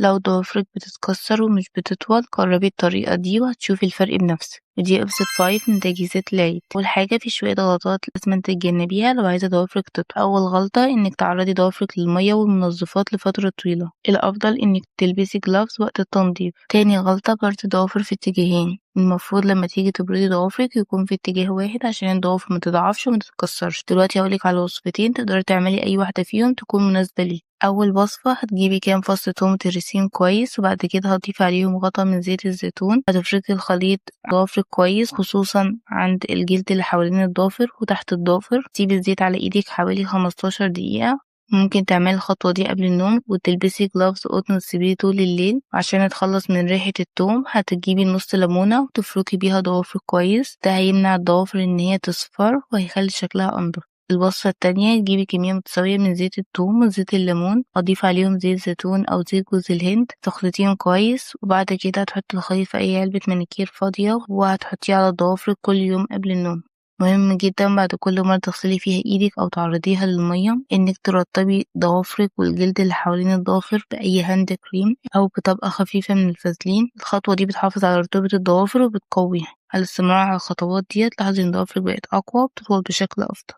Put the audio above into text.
لو ضوافرك بتتكسر ومش بتطول جربي الطريقة دي وهتشوفي الفرق بنفسك. ودي episode 5 من تجهيزات العيد. أول حاجة في شوية غلطات لازم تتجنبيها لو عايزة ضوافرك تطول. أول غلطة إنك تعرضي ضوافرك للمية والمنظفات لفترة طويلة، الأفضل إنك تلبسي gloves وقت التنظيف. تاني غلطة برد ضوافر في اتجاهين، المفروض لما تيجي تبردي ضوافرك يكون في اتجاه واحد عشان الضوافر ما تضعفش وما تتكسرش. دلوقتي هقولك على وصفتين تقدري تعملي اي واحدة فيهم تكون مناسبة ليك. اول وصفة هتجيبي كام فص توم تهرسيهم كويس، وبعد كده هتضيفي عليهم غطا من زيت الزيتون. هتفركي الخليط ضوافرك كويس، خصوصا عند الجلد اللي حوالين الضافر وتحت الضافر. تسيبي الزيت على ايدك حوالي 15 دقيقة. ممكن تعملي الخطوة دي قبل النوم وتلبسي gloves قطن وتسيبيه طول الليل. عشان نتخلص من ريحة التوم هتجيبي نص ليمونة وتفركي بيها ضوافرك كويس، ده هيمنع الضوافر ان هي تصفر وهيخلي شكلها انضف. الوصفة التانية تجيبي كمية متساوية من زيت التوم وزيت الليمون، أضيف عليهم زيت زيتون أو زيت جوز الهند، تخلطيهم كويس وبعد كده هتحطي الخليط في أي علبة مانيكير فاضية وهتحطيه على ضوافرك كل يوم قبل النوم. مهم جدا بعد كل مرة تغسلي فيها ايدك او تعرضيها للمية انك ترطبي ضوافرك والجلد اللي حوالين الضوافر باي hand cream او بطبقة خفيفة من الفازلين. الخطوة دي بتحافظ على رطوبة الضوافر وبتقويها. على الاستمرار على الخطوات دي تلاحظي ان ضوافرك بقت اقوى وبتطول بشكل افضل.